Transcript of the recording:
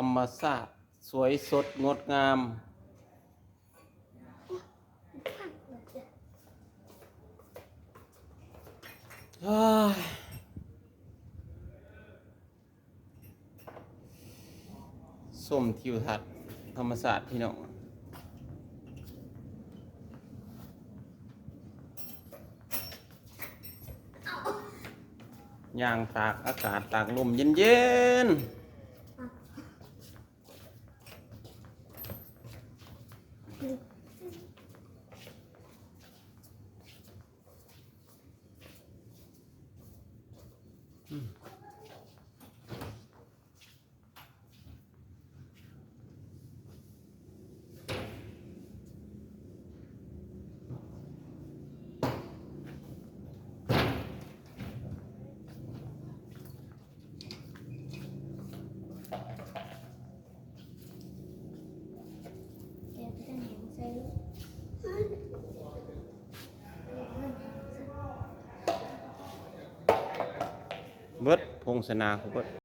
ທຳມະຊາດສວຍສົດງົດງາມ. ເຮີ້ຍ ຊົມທິວທັດທຳມະຊາດພີ່ນ້ອງ, ຍ່າງຕາກອາກາດ ຕາກລົມເຢັນໆ. ເບິດ ໂພງສະໜາ ເບິດ.